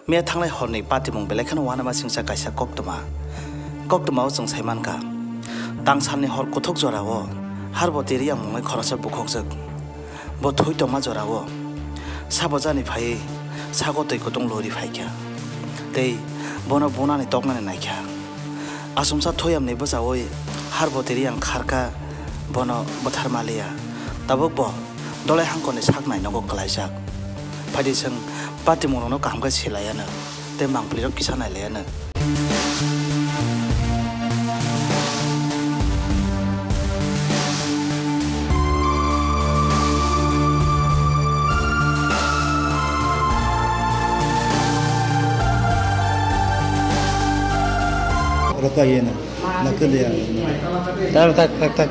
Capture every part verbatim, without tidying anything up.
Miya thanglai horni patimung belai kheno uanama singcha kaisa koktwma. Koktwmao chwng sai mankha, tangsalni hor kuthuk jorao Harboti Reang mungwi khoroksa bukhukjwk. Bo thwi tongma jorao sabo jani phaiwi sago twi kutung lori phaikha tei bono bunani toknani naikha. Achomsa thoyamni bwchaui Harboti Reang kharkha bono bwtharma liya. Tabukbo Dolai hangkorni sak nai nogo kwlaijak. Phaidi chwng patimungrokno kaham khe silaianw tei mangpilirok kisa nailaianw. Oro to yena. Nakaliya. Tar tak tak tak.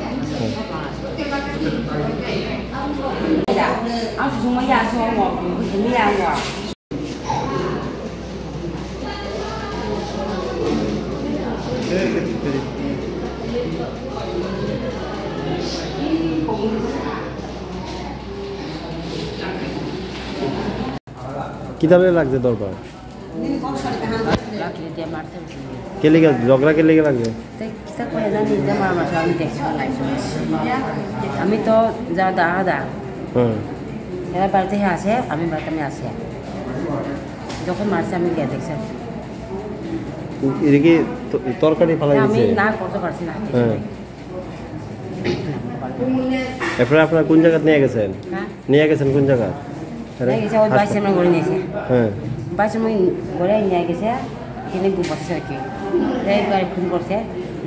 কিতাবে লাগছে দরকার? Kelega, jhogda kelega lage? Te kisa koi jani, je mara masa ami dekhi na lai. Ami to ja da da. Hmm. Era baড়িতে আসে, আমি বাড়িতে আমি আসি। যখন মারছে আমি গিয়ে দেখছি। এটা কি ত-, তরকারি ফালাই আমি দিছে? না করতে পারছি না। হ্যাঁ। এরপরে আপনারা কোন জায়গায় নিয়ে গেছেন? হ্যাঁ? নিয়ে গেছেন কোন জায়গা? আরে, নিয়ে গেছে, ওই হাসপাতাল। বাইশ নম্বর নিয়েছে। হ্যাঁ। বাইশ নম্বর ঘরে নিয়ে গেছে, এখানে ঘুমাচ্ছে আর কি। তাই একবার ফোন করছে,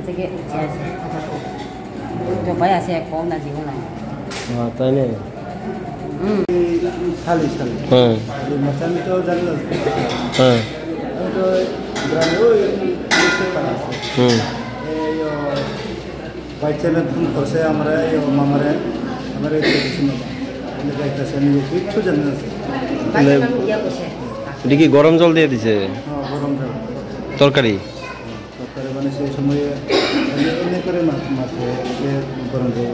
থেকে উঠে আছে। তো ভাই আছে, এক পাও না, জীবন নাই। হ্যাঁ, তাই না? হুম। খালি, খালি। হ্যাঁ। এই মাসে আমি তো জানি না। হ্যাঁ। আমি তো গ্রামে ওই, ওই, ওই, ওই, হুম। এই, ও, Vice chairman phone করছে আমারে, এই মামারে, আমারে এই কিছু না। আমি যাইতেছি, আমি কিচ্ছু জানি না। মানে, এটা কি গরম জল দিয়ে দিছে? হ্যাঁ, গরম জল। তরকারি? তরকারি মানে সেই সময় এমনি, এমনি করে মাছ, মাছ হয়, এ গরম জল।